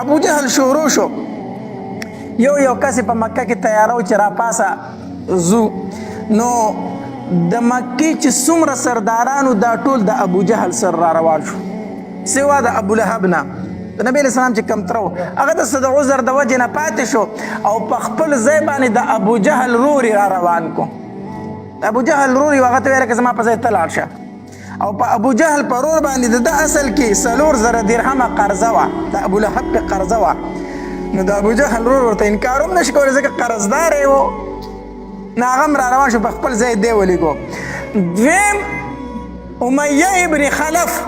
ابو جهل شروع شو، یو یو کس په مکه کې تیارو چې را پاسه زو. نو د مکې چې څومره سردارانو، دا ټول د ابو جهل سره را روان شو، سوا د ابو لهب نه. د نبی علیہ السلام چې کم ترو، هغه د صد عذر د وجې نه پاتې شو او په خپل ځای باندې د ابو جهل روري را روان کو. ابو جهل روري هغه ته ویل که زما په ځای ته لاړ شه. او په ابو جهل په رور باندې د اصل کې 4000 درهمه قرضه وه، د ابو لهب په قرضه وه. نو د ابو جهل رور ورته انکار هم نشي کولی، ځکه قرضدار یې و. نو هغه هم را روان شو، په خپل ځای دی ولیږو. دویم امیه ابن خلف،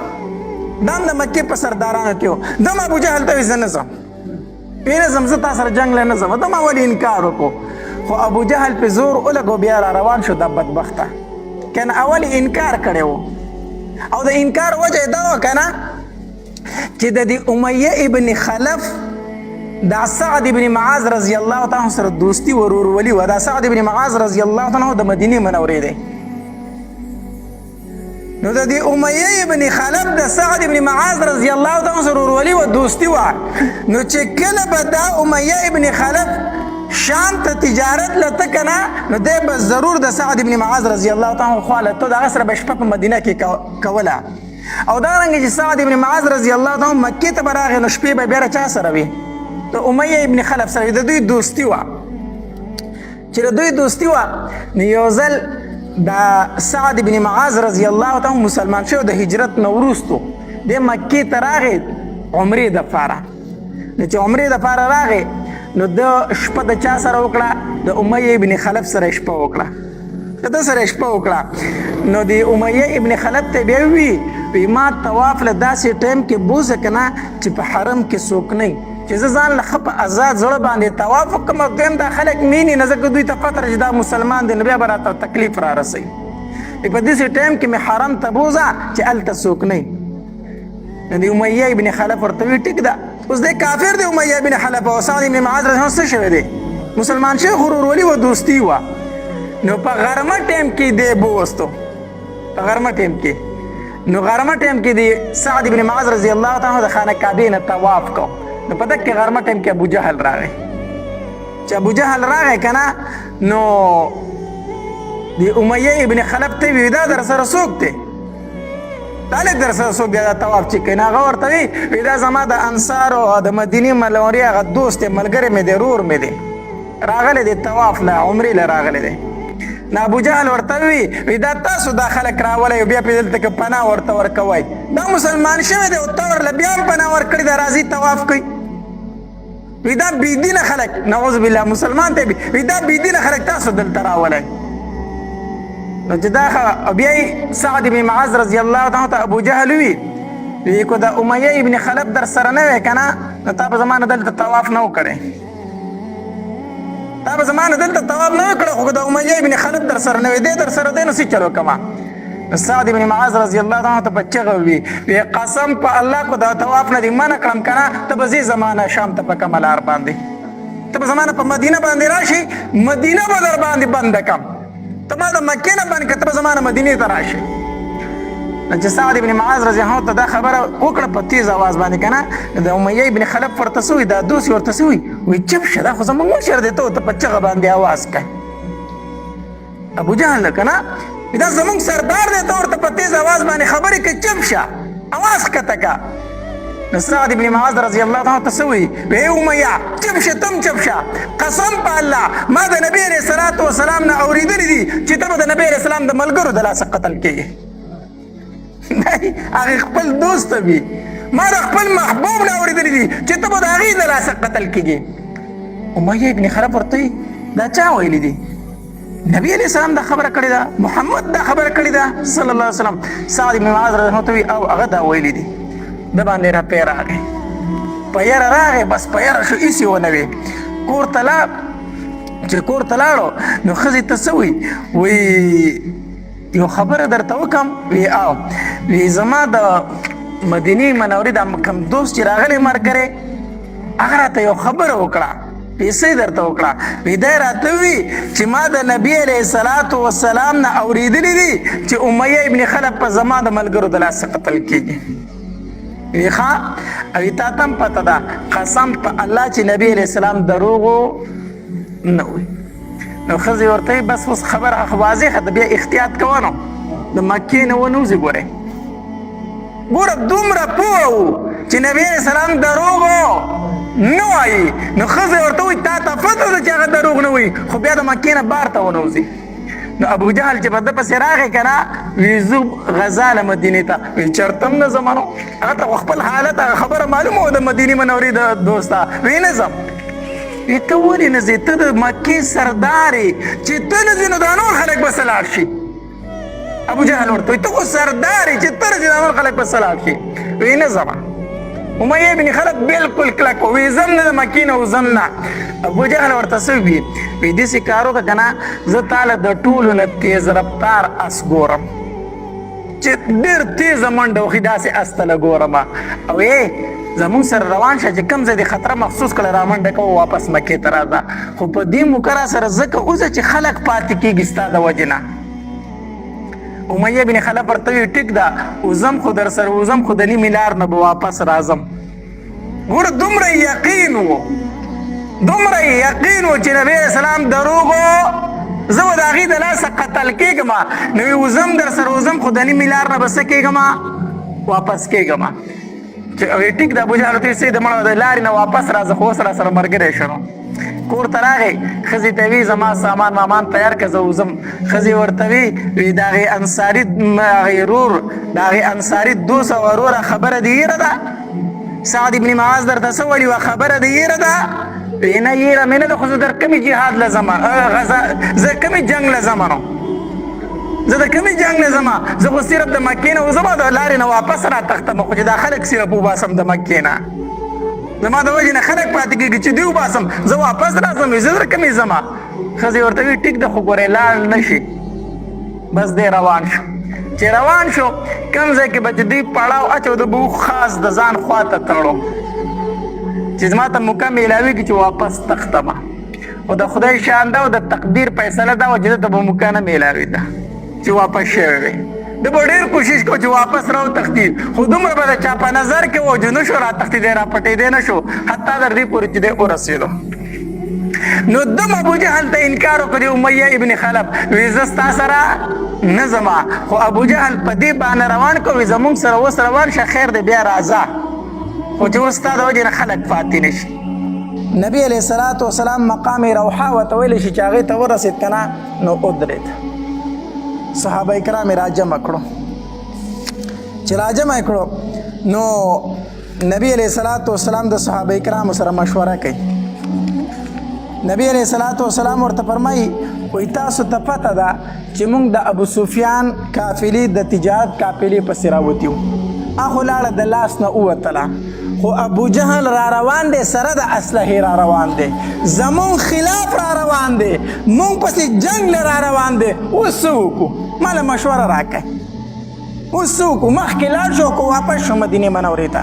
دا هم د مکې په سردارانو کې و. ده هم ابو جهل ته وایي زه نه ځم، نه ځم، زه تا سره جنګ له نه ځم. ده ما ولې انکار وکړو؟ خو ابو جهل په زور ولګو، بیا را روان شو. دا بدبخته کنه اول انکار کړی و، او د انکار وجه دا وه کنه چې د دې امیه ابن خلف دا سعد ابن معاذ رضی الله تعالی سره دوستی ورورولي و. دا سعد ابن معاذ رضی الله تعالی د مدینه منورې دی. نو د دې امیه ابن خلف د سعد ابن معاذ رضی الله تعالی سره ورورولي و دوستی و. نو چې کله به دا امیه ابن خلف شام ته تجارت لته کنه، نو دی به ضرور د سعد ابن معاذ رضی الله تعالی خوا له ته، د هغه سره به شپه په مدینه کې کوله. او دا رنګ چې سعد ابن معاذ رضی الله تعالی مکې ته به راغی، نو شپې به بیا چا سره وي؟ د امیه ابن خلف سره. د دوی دوستی وه. چې د دوی دوستی وه، نو یو ځل د سعد ابن معاذ رضی الله تعالی مسلمان شو، د هجرت نه وروسته د مکې ته راغی عمرې دپاره. نو چې عمرې دپاره راغی، نو د شپه د چا سره وکړه؟ د امیه ابن خلف سره شپه وکړه. د سره شپه وکړه، نو د امیه ابن خلف ته بیا وی وی ما طواف له داسې ټایم کې بوزه کنه چې په حرم کې څوک نه، چې زه ځان له ښه په ازاد زړه باندې طواف وکړم. او دویم دا خلک مینې نه، ځکه دوی ته پته چې دا مسلمان دی، نو بیا به راته تکلیف را رسوي. په داسې ټایم کې مې حرم ته بوزه چې هلته څوک نه. نو د امیه ابن خلف ورته وی ټیک ده. اوس دی کافر دی امیه ابن خلف، او سعد ابن معاذ رضی الله څه شوی دی؟ مسلمان شوی، ورورولي و دوستي وه. نو په غرمه ټایم کې دی بوستو، په غرمه ټایم کې. نو غرمه ټایم کې دی سعد ابن معاذ رضی الله تعالی د خانه کعبې نه طواف کو. نو په دغه غرمه ټایم کې ابو جهل راغی. چې ابو جهل راغی کنه، نو د امیه ابن خلف ته وی دا در سره څوک دی؟ طالب در سره څوک دی دا طواف چې کوي؟ هغه ورته وی وی دا زما د انصارو او د مدینې ملوري هغه دوست دی، ملګری مې دی، رور مې دی، راغلی دی طواف له عمرې له راغلی دی. نو ابو جهل ورته وی وی دا تاسو دا خلک راولی، بیا پې دلته کې پناه ورته ورکوئ؟ دا مسلمان شوی دی او ته ورله بیا هم پناه ورکړې ده، راځي طواف کوي. وی دا بې دینه خلک، نعوذ بالله، مسلمان ته وی دا بې دینه خلک تاسو دلته راولی. نو چې دا بیا سعد بن معاذ رضی الله تعالی ته ابو جهل وی وی کو دا امیه ابن خلف در سره نه وی کنه، نو تا په زمانه دلته طواف نه وکړي، تا په زمانه دلته طواف نه وکړي، خو دا امیه ابن خلف در سره نه وی، دی در سره دی نو څه چلو کما. سعد بن معاذ رضی الله عنه ته په چغه وی وی قسم په الله کو دا طواف نه دی منع کړم کنه، ته به ځې زمانه شام ته په کومه لار باندې؟ ته به زمانه په مدینه باندې راشي، مدینه به در باندې بنده کم. ته ما د مکې نه بند کړه، ته به زمانه مدینې ته راشي. نو چې سعد ابن معاذ رضی الله عنه ته دا خبره وکړه په تیز اواز باندې کنه، د امیه ابن خلف ورته څه وایي؟ دا دوست ورته څه وایي؟ وایي چپ شه، دا خو زموږ مشر دی، ته ورته په چغه باندې اواز کوې. ابو جهل کنه دا زموږ سردار دی، ته ورته په تیز اواز باندې خبرې کوې، چپ شه، اواز ښکته که. نو سعد ابن معاذ رضی الله تعالی ته څه وایي؟ وایي امیه چپ شه، تم چپ شه، قسم په الله ما د نبي علیه الصلاة والسلام نه اورېدلي دي چې ته به د نبي علیه السلام د ملګرو د لاسه قتل کېږې. هغه خپل دوست وي، ما د خپل محبوب نه اورېدلي دي چې ته به د هغې د لاسه قتل کېږې. امیه ابن خلف ورته دا چا ویلي دي؟ نبی علیہ السلام دا خبره کړې ده، محمد دا خبره کړې ده صلی الله علیه وسلم. سعد بن معاذ رضی الله عنه او هغه دا ویلي دي. د باندې را پی راغی، په یره راغی، بس په یره شو، هیڅ یې ونه وی. کور ته لاړ. چې کور ته لاړو، نو ښځې ته څه وایي؟ وایي یو خبره درته وکم. وی او وی زما د مدینې منورې د کوم دوست چې راغلی ملګری، هغه راته یو خبره وکړه، پیسې درته وکړه. وی دی راته وی چې ما د نبی علیه الصلاة والسلام نه اورېدلي دي چې امیه ابن خلف په زما د ملګرو د لاسه قتل کېږي. وی ښه، او تا ته هم پته ده، قسم په الله چې نبی علیه السلام دروغو نه وي. نو ښځې ورته بس اوس خبره واضحه ده، بیا احتیاط کوه، نو د مکې نه ونه وځي. ګورې ګوره، دومره پوه وو چې نبی علیه السلام دروغ نه وایي. نو ښځې ورته وایي تا ته پته ده چې هغه دروغ نه وایي، خو بیا د مکې نه بار ته ونه وځي. نو ابو جهل چې په ده پسې راغی که نه، وی ځو غزا له مدینې ته. وی چېرته هم نه ځم. نو هغه ته خپل حالت هغه خبره معلومه وه د مدینې منورې د دوسته. وی نه ځم. وی ته ولې نه ځې؟ ته د مکې سردار یې، چې ته نه ځې نو دا نور خلک به څه لاړ شي؟ ابو جهل ورته وایي ته خو سردار یې، چې ته نه ځې دا نور خلک به څه لاړ شي؟ وی نه ځم. امیه بن خلف بالکل کلک وی ځم نه، د مکې نه وځم نه. ابو جهل ورته څه وی؟ وی داسې کار وکړه که نه، زه تاله د ټولو نه تیز رفتار اس ګورم چې ډېر تیزه منډه وخي، داسې اس ته له ګورم، او ای زمونږ سره روان شه، چې کوم ځای دې خطره محسوس کړه رامنډه کوه، واپس مکې ته راځه، خو په دې موقع را سره ځکه وځه چې خلک پاتې کېږي ستا د وجې نه. امیه بن خلف ورته وی ټیک ده، وزم خو در سره وزم، خو د نیمې لار نه به واپس راځم. ګوره دومره یقین وو، دومره یقین وو چې نبی علیه السلام دروغ، زه به د هغې د لاسه قتل کېږم. نو وی وزم در سره وزم، خو د نیمې لار نه به څه کېږم؟ واپس کېږم. چې ټیک د ابو جهل ته سي د مړه د لارې نه واپس راځه، خو اوس را سره ملګری شنو. کور ته راغی، ښځې ته وی زما سامان مامان تیار که، زه وځم. ښځې ورته وی، وی د هغې انصاري هغې رور، د هغې انصاري دوست او وروره خبره دې هېره ده؟ سعد ابن معاذ درته څه ویلي وه؟ خبره دې هېره ده؟ وی نه، هېره مې نه ده، خو زه در کومې جهاد له ځم، غزا زه کومې جنګ له ځم؟ نو زه د کومې جنګ نه ځم؟ زه خو صرف د مکې نه وځم، د لارې نه واپس را تښتم، خو چې دا خلک صرف وباسم د مکې نه، زما د وجې نه خلک پاتې کېږي، چې دوی وباسم زه واپس راځم، زه در کومې ځم؟ ښځې ورته وی ټیک ده، خو ګورې لاړ نه شي. بس دی روان شو. چې روان شو، کوم ځای کې به چې دوی پړاو اچو، د به خاص د ځان خوا ته تړو چې زما ته موقع میلاویږي چې واپس تښتم. خو د خدای شان ده او د تقدیر فیصله ده چې ده ته به موقع نه میلاوېده چې واپس شوی وي. ده به ډېر کوشش کو چې واپس راوتښتي، خو دومره به د چا په نظر کې و چې نه شو راتښتېدی، راپټېدی نه شو، حتی تر دې پورې چې دی ورسېدو. نو دم ابو جهل ته انکار وکړ امیه ابن خلف، وی زه ستا سره نه ځم. خو ابو جهل په دې باندې روان کو، وی زمونږ سره اوس روان شه، خیر دی بیا راځه، خو چې اوس ستا د وجې نه خلک پاتې نه شي. نبی علیه الصلاة والسلام مقام روحا ورته ویلی شي، چې هغې ته ورسېد که نه، نو ودرېد. صحابه کرام یې راجمع کړو. چې راجمع کړو، نو نبی علیه الصلاة والسلام د صحابه کرامو سره مشوره کوي. نبی علیه الصلاة والسلام ورته فرمایي، وایي تاسو ته پته ده چې موږ د ابو سفیان قافلې، د تجارت قافلې پسې راوتي وو، اخو لاړه د لاس نه ووتله، خو ابو جهل را روان دی، سره د اسلحې را روان دی، زمونږ خلاف را روان دی، مونږ پسې جنګ له را روان دی. اوس څه وکړو؟ ماله مشوره راکړئ، اوس څه وکړو؟ مخکې لاړ شو که واپس شو مدینې منورې ته؟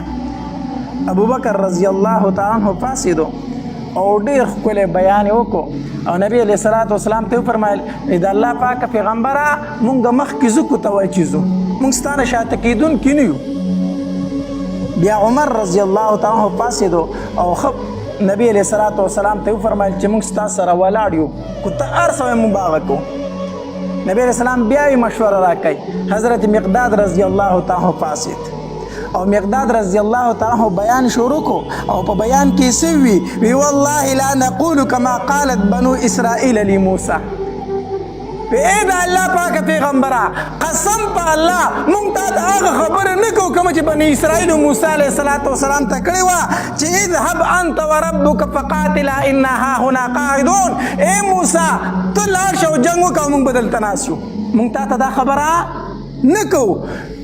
ابوبکر رضی الله تعالی عنه پاڅېدو او ډېر ښکلی بیان یې وکړو او نبی علیه الصلاة والسلام ته وفرمایل، د الله پاک پیغمبره، مونږ مخکې ځو که ته وایې چې ځو، مونږ ستا نه شاته کېدونکي نه یو. بیا عمر رضی الله تعالی عنه پاڅېدو او ښه نبی علیه الصلاة والسلام ته وفرمایل چې مونږ ستا سره ولاړ یو، که ته هر څه وایې مونږ به هغه کوو. نبی علیه السلام بیا یې مشوره راکړي. حضرت مقداد رضی الله تعالی عنه پاڅېد او مقداد رضی الله تعالی عنه بیان شروع کو او په بیان کې څه وی؟ وی والله لا نقول كما قالت بنو اسرائیل لموسی. اے د الله پاک پیغمبره، قسم په الله مونږ ته د هغه خبره نه کوو کومه چې بني اسرائیل موسی علیه الصلاة والسلام ته کړې وه چې اذهب انت وربک فقاتلا انا هاهنا قاعدون. اے موسی، ته لاړ شه او جنګ وکړه، مونږ به دلته ناست یو، مونږ تا ته دا خبره نه کوو.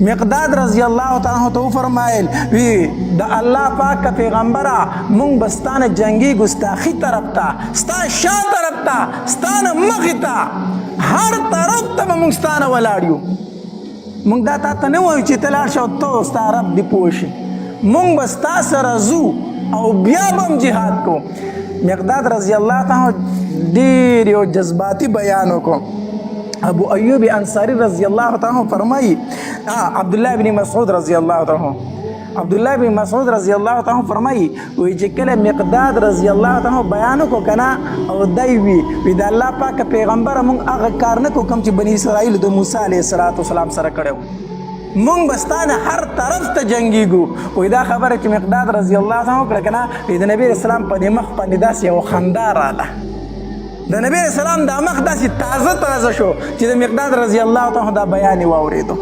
مقداد رضی الله تعالی عنہ ته وفرمایل، وی د الله پاک پیغمبره، مونږ به ستا نه جنګېږو، ستا ښي طرف ته، ستا شا طرف ته، ستا نه مخې ته، هر طرف ته به مونږ ستا نه ولاړ یو. مونږ دا تا ته نه وایو چې ته لاړ شه او ته ستا رب دې پوه شي، مونږ به ستا سره ځو او بیا به هم جهاد کوو. مقداد رضی الله تعالی ډېر یو جذباتي بیان وکړو. ابو ایوب انصاری رضی الله تعالی عنہ فرمایي، عبد الله بن مسعود رضی الله تعالی عنہ عبد الله بن مسعود رضی الله تعالی فرمایي، وی چې کله مقداد رضی الله تعالی بیان کو کنه او دای وی وی د الله پاک پیغمبر، مونږ هغه کار نه کو کوم چې بنی اسرائیل د موسی علیه السلام سره کړو، مونږ بستانه هر طرف ته جنگیږو. وای دا خبره چې مقداد رضی الله عنه وکړه کنه، د نبی اسلام په دې مخ باندې داسې یو خندا رااله، د نبی اسلام د مخ داسې تازه تازه شو چې د مقداد رضی الله تعالی دا بیان واورېدو.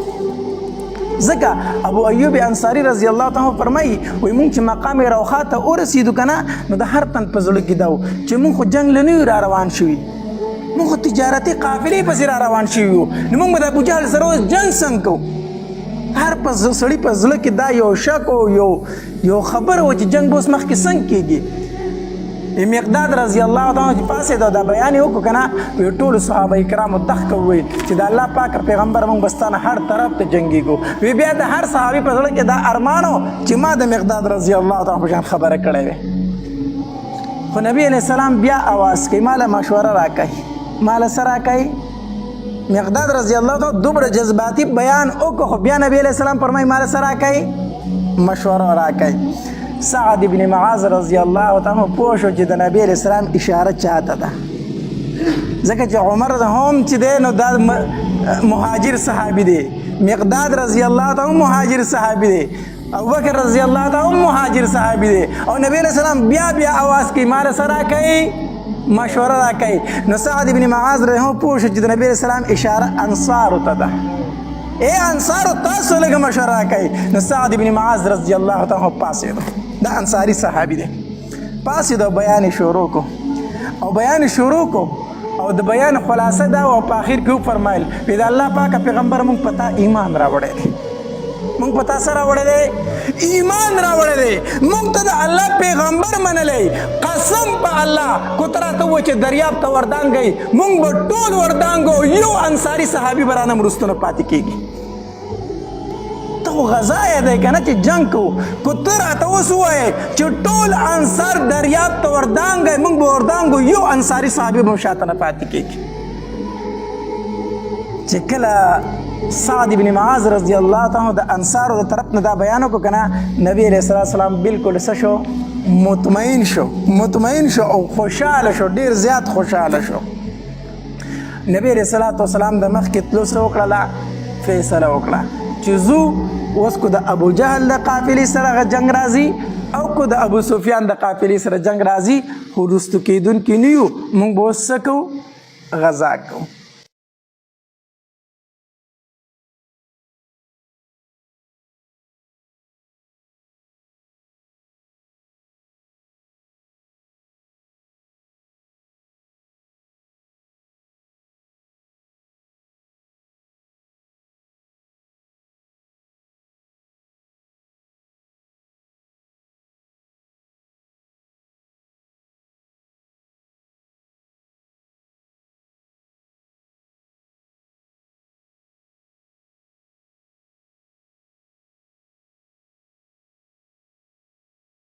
ځکه ابو ایوب انصاری رضی الله تعالی فرمایي، وای مونږ چې مقام روخا ته ورسېدو کنه، نو د هر تن په زړه کې دا چې مونږ خو جنگ له نه را روان شوي، مونږ خو تجارتي قافلې پسې را روان شوي یو، نو مونږ به د ابو جهل سره اوس جنګ څنګه کوو؟ هر په سړي په زړه کې دا یو شک او یو خبره و چې جنګ به اوس مخکې څنګه کېږي. مقداد رضی الله تعالی چې پاسې دا بیان یې وکړو که نه، وی ټولو صحابه کرامو دښکه وویل چې د الله پاک پیغمبر، موږ به ستا نه هر طرف ته جنګېږو. وی بیا د هر صحابي په زړه کې دا ارمان و چې ما د مقداد رضی الله تعالی په شان خبره کړې وي. خو نبی علیه السلام بیا اواز کوي، ماله مشوره راکوي، ماله څه راکوي؟ مقداد رضی الله تعالی دومره جذباتي بیان وکړو، خو بیا نبی علیه السلام فرمایي، ماله څه راکوي؟ مشوره راکوي. سعد ابن معاذ رضی الله تعالی پوه شو چې د نبی علیه السلام اشاره چاته ده، ځکه چې عمر هم چې دی نو دا مهاجر صحابي دی، مقداد رضی الله تعالی مهاجر صحابي دی، ابو بکر رضی الله تعالی مهاجر صحابي دی، او نبی علیہ السلام بیا بیا आवाज کوي، مال سره کوي، مشوره را کوي. نو سعد ابن معاذ رحمه پوه شو چې د نبی علیہ السلام اشاره انصار ته ده، اے انصار تاسو لږه مشوره راکړئ. نو سعد ابن معاذ رضی الله تعالی پاسېدو، دا انصاری صحابي دی، پاسېدو، بیان شروع کو او بیان شروع کو، او د بیان خلاصه دا او په اخر کې وفرمایل، د الله پاک پیغمبر، مونږ پتا ایمان راوړی دی، مونږ په تاسو راوړی دی، ایمان راوړی دی، مونږ ته د الله پیغمبر منلی، قسم په الله کو ته راته ووایې چې دریاب ته وردانګئ، مونږ به ټول وردانګو، یو انصاري صحابي به رانه وروسته نه پاتې کېږي. ته خو غزا یې دی که نه چې جنګ کوو، که ته راته اوس ووایې چې ټول انصار دریاب ته وردانګئ، مونږ به وردانګو، یو انصاري صحابي به هم شاته نه پاتې کېږي. چې کله سعد ابن معاذ رضی الله تعالی د انصارو د طرف نه دا بیان وکړ کنه، نبی علیہ الصلوۃ والسلام بالکل څه شو؟ مطمئن شو، مطمئن شو او خوشاله شو، ډیر زیات خوشاله شو. نبی علیہ الصلوۃ والسلام د مخ کې تلو سره وکړه، فیصله وکړه چې زو اوس کو د ابو جهل د قافلې سره جنگ راځي او کو د ابو سفیان د قافلې سره جنگ راځي، خو وروستو کېدونکي نه یو، موږ به اوس څه کوو؟ غزا کوو.